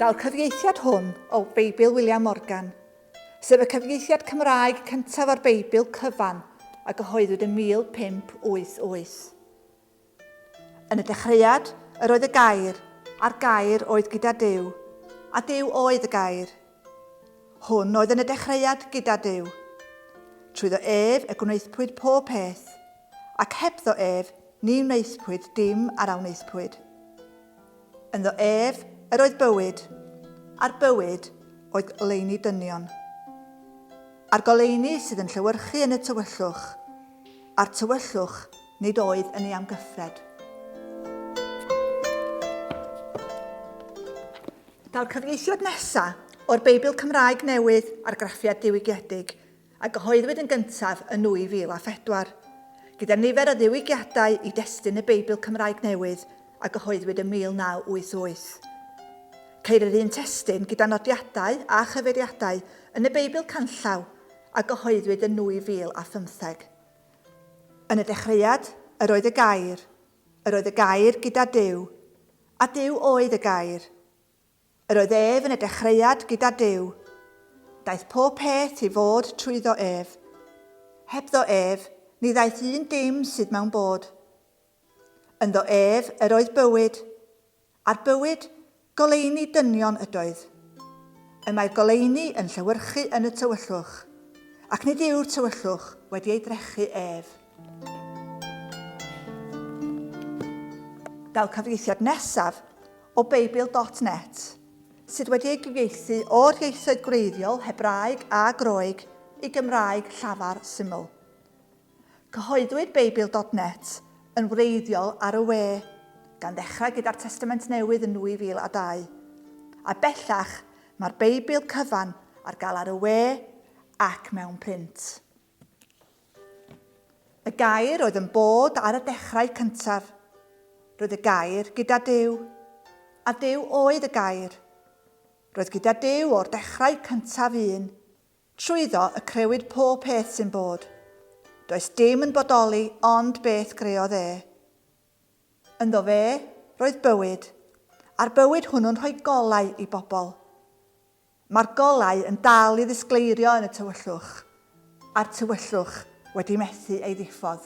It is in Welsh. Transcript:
Daw'r cyfieithiad hwn o Beibl William Morgan, sef y cyfieithiad Cymraeg cyntaf o'r Beibl cyfan a gyhoeddwyd yn 1588. Yn y dechreuad, yr oedd y Gair, a'r Gair oedd gyda Duw, a Duw oedd y Gair. Hwn oedd yn y dechreuad gyda Duw. Trwyddo ef y gwnaethpwyd pob peth, ac hebddo ef ni wnaethpwyd dim ar a wnaethpwyd. Ynddo ef yr oedd bywyd, a'r bywyd oedd oleuni dynion. A'r goleuni sydd yn llewyrchu yn y tywyllwch, a'r tywyllwch nid oedd yn ei amgyffred. Daw'r cyfieithiad nesaf o'r Beibl Cymraeg Newydd, argraffiad diwygiedig, a gyhoeddwyd yn gyntaf yn 2004, gyda nifer o ddiwygiadau i destun y Beibl Cymraeg Newydd a gyhoeddwyd yn 1988. Ceir yr un testun gyda nodiadau a chyfeiriadau yn y Beibl Canllaw a gyhoeddwyd yn 2015. Yn y dechreuad, yr oedd y Gair, yr oedd y Gair gyda Duw, a Duw oedd y Gair. Yr oedd ef yn y dechreuad gyda Duw. Daeth pob peth i fod trwyddo ef. Hebddo ef, ni ddaeth un dim sydd mewn bod. Ynddo ef yr oedd bywyd, a'r bywyd, goleuni dynion ydoedd. Y mae'r goleuni yn llewyrchu yn y tywyllwch, ac nid yw'r tywyllwch wedi ei drechu ef. Daw'r cyfieithiad nesaf o Beibl dot net, sydd wedi ei gyfieithu o'r ieithoedd gwreiddiol Hebraeg a Groeg i Gymraeg llafar syml. Cyhoeddwyd Beibl dot net yn wreiddiol ar y we, gan ddechrau gyda'r Testament Newydd yn 2002, a bellach mae'r Beibl cyfan ar gael ar y we ac mewn print. Y Gair oedd yn bod ar y dechrau cyntaf. Roedd y Gair gyda Duw, a Duw oedd y Gair. Roedd gyda Duw o'r dechrau cyntaf un. Trwyddo y crewyd pob peth sy'n bod. Does dim yn bodoli ond beth greodd e. Ynddo fe, roedd bywyd, a'r bywyd hwnnw'n rhoi golau i bobl. Mae'r golau yn dal i ddisgleirio yn y tywyllwch, a'r tywyllwch wedi methu ei ddiffodd.